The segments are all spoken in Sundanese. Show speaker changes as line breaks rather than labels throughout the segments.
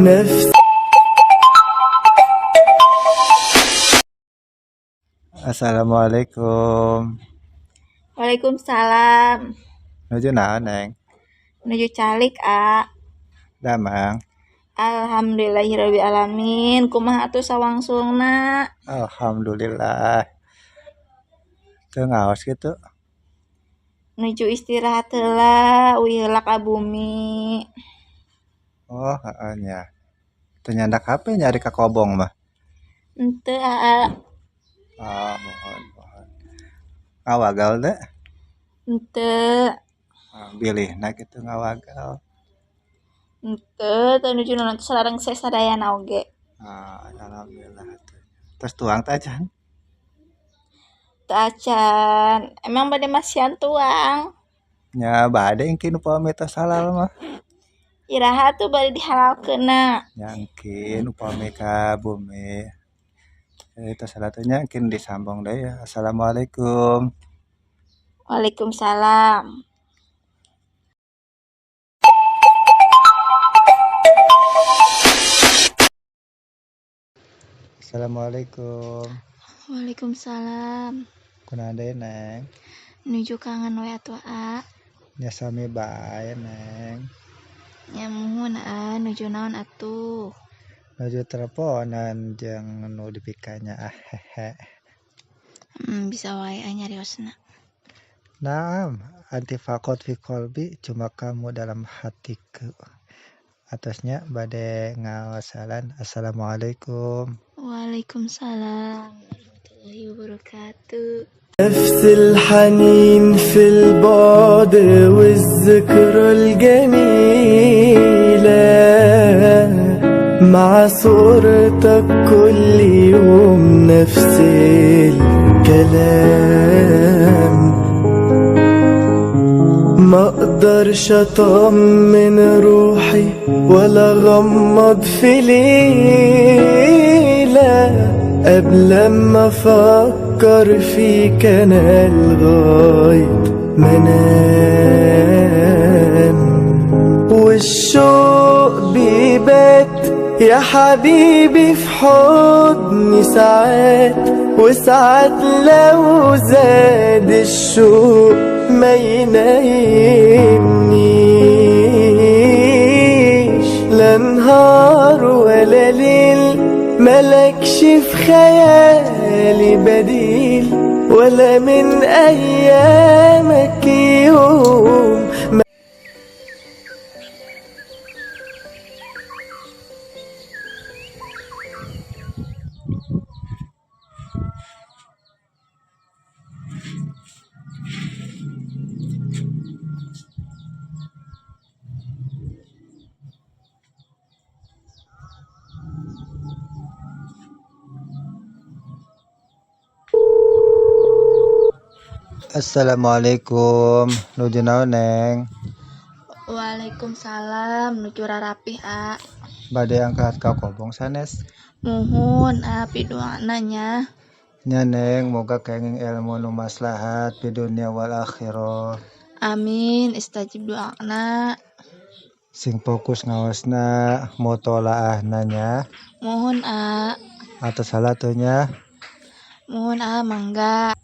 نفس.
Assalamualaikum.
Waalaikumsalam.
Nuju naon, Neng?
Nuju calik, A.
Damang.
Alhamdulillahirabbil alamin. Kumaha atuh sawangsulna?
Alhamdulillah. Teu ngaos kitu.
Nuju istirahat heula, uih heula ka bumi.
Oh, heeh nya. Teu nyandak HP nyari ka kobong mah.
Henteu, Aa.
Ah, muhun muhun. Ngawagal teu?
Henteu.
Ah, bilihna kitu ngawagal.
Henteu, teu nuju naon sareng sadayana oge.
Ah, alhamdulillah atuh. Tos tuang teh acan?
Teu acan. Emang bade masihan tuang?
Nya bade engkin upami tos halal mah.
Iraha atuh bade dihalalkeunna?
Nya engkin upami ka bumi. Tos halal teh nya engkin disambung deui ya. Assalamualaikum.
Waalaikumsalam.
Assalamualaikum.
Waalaikumsalam.
Kunaon deui, Neng?
Nuju kangen we atuh, A.
Nya sami bae, Neng.
Nya muhun, A, nuju naon atuh?
Nuju teleponan jeung nu dipikanya ah hehe.
Bisa wae ah nyariosna.
Naam, anti faqat fi qalbi, cuma kamu dalam hatiku. Atasnya bade ngawasalan. Assalamualaikum.
Waalaikumsalam warahmatullahi wabarakatuh.
نفس الحنين في البعد والذكرى الجميلة، مع صورتك كل يوم نفس الكلام. ما اقدرش اطمن روحي ولا غمض في ليلة قبل ما افكر فيك انا لغاية ما انام. والشوق بيبات يا حبيبي في حضني ساعات وساعات، لو زاد الشوق ما ينامنيش، لا نهار ولا ليل، ملكش في خيالي بديل، ولا من أيامك يوم.
Assalamualaikum. Nuju naon, Neng?
Waalaikumsalam, nuju rarapih, A.
Bade angkat ka kobong sanes?
Muhun, A, piduana nya.
Nya, Neng, moga kenging ilmu nu maslahat di dunia wal akhirah.
Amin, istajib doana.
Sing fokus ngaosna mutolaahna nya.
Muhun, A.
Atos salah tuh nya.
Muhun, A, mangga.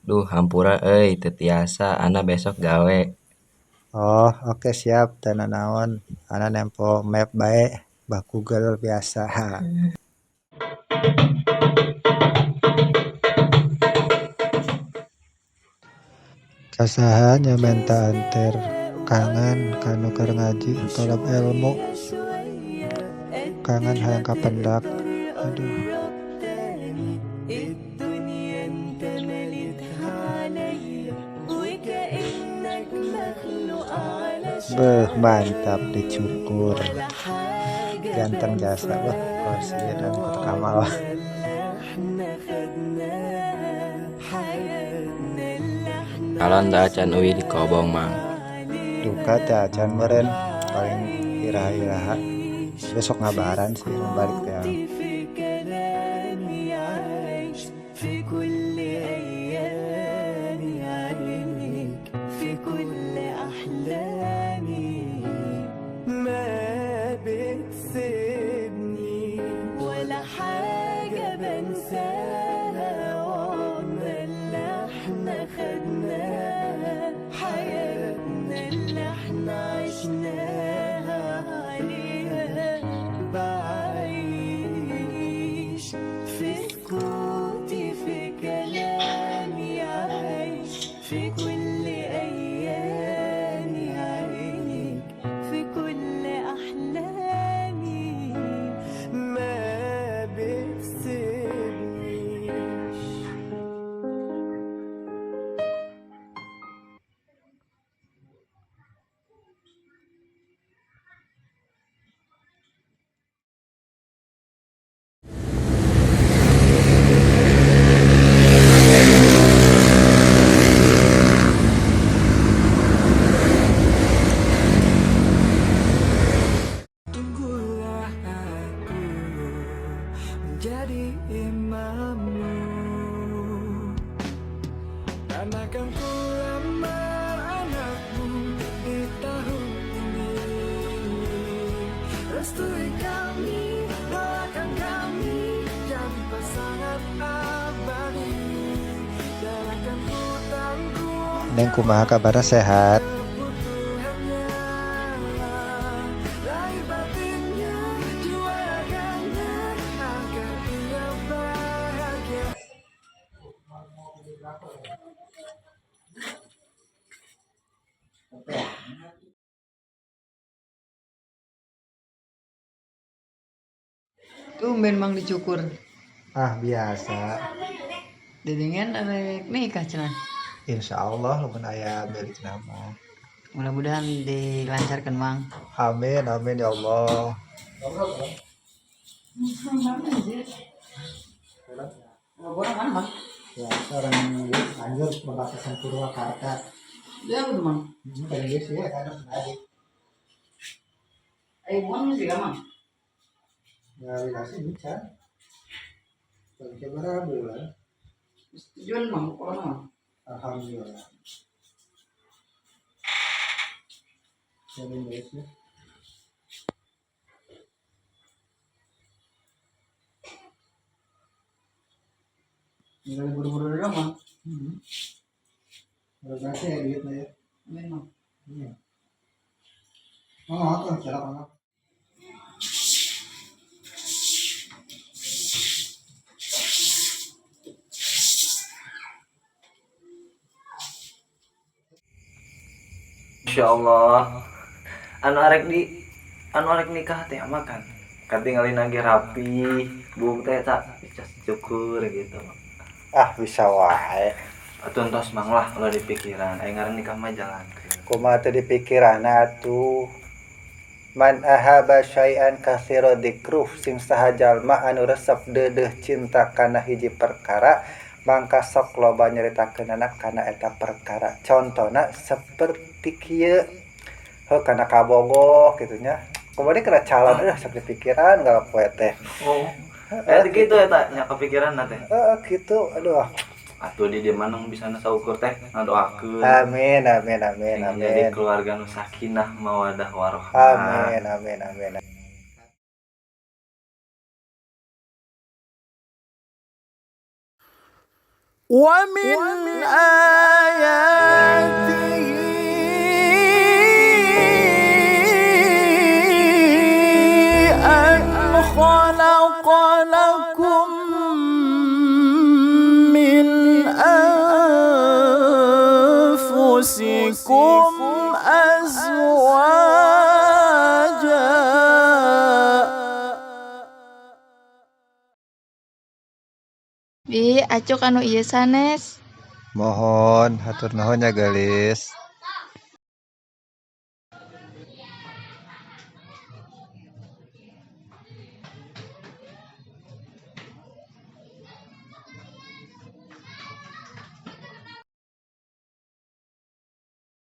Duh, hampura euy, teu tiasa ana besok gawe.
Oh, oke siap, teu nanaon. Ana nempo map bae, bah Google biasa. Ka saha nya menta anter, kangen ka nu keur ngaji tolab ilmu. Kangen hayang kapendak. Aduh. Beuh, mantap dicukur. Ganteng jasa bah, kursi dan kotak amal.
Kalon teu acan uih di kobong, Mang.
Duka teh acan meureun, paling iraha-iraha. Besok ngabaran sih mau balik teh.
في كلامي عايش في كل أيامي عينيك في كل أحلامي ما بتسيبني ولا حاجة بنساها وعدنا اللي احنا خدناها حياتنا اللي احنا عشناها عليها بعيش في سكوتي في كلامي عايش في كل أيامي عينيك في كل أحلامي ما بتسيبنيش.
Tunggulah aku menjadi imammu dan akan ku lamar anakmu di tahun ini. Restui kami, doakan kami jadi pasangan abadi dan akan ku tanggung
Neng, kumaha kabarna, sehat?
kebutuhannya, lahir batinnya, jiwa raganya, agar ia bahagia.
Tumben Mang dicukur.
Ah, biasa.
Dedengen arek nikah cenah.
Insya Allah lamun aya milik nama.
Mudah-mudahan dilancarkan, Mang.
Amin amin ya Allah.
Orang mana, Mang?
Ya, orang lanjut perbatasan Purwakarta.
Ya udah, Mang.
Pengen sih ya kan lagi.
Ayo buang sih, Mang.
Ya, relasi bisa. Berapa bulan?
Tujuan, Mang, kalau Mang.
Alhamdulillah. Jadi guys ya.
Tinggal buru-buru dulu, Mang.
Terima kasih ya duitnya ya.
Amin, Mang.
Iya. Oh, tuh, silakan.
Masya Allah, anu arek nikah teh mah kan katingali ge rapi, buuk teh tak bisa cukur gitu.
Ah, bisa wae.
Atuh entos, Mang, lah ulah dipikiran, aya ngaran nikah mah jalankeun.
Kumaha teu dipikiran atuh. Man ahaba syai'an katsira dzikruh, sing saha jalma anu resep deudeuh cinta kana hiji perkara mangka sok loba nyaritakeunana kana eta perkara. Contona seperti kieu. Heuh, kana kabogoh kitu nya. Kumaha kana calon eueuh sok dipikiran ngala poe teh.
Oh, eh gitu eta nya kepikiran teh.
Heeh, kitu, aduh.
Atuh di dieu mah nu bisa saukur teh ngadoakeun.
Amin amin amin.
Sing jadi
Amin.
keluarga nu sakinah mawadah warohmah.
Amin amin amin.
ومن آياته أن خلق لكم من أنفسكم أزواجا.
Bi, acuk anu ieu sanes.
Mohon, hatur nuhun ya, geulis.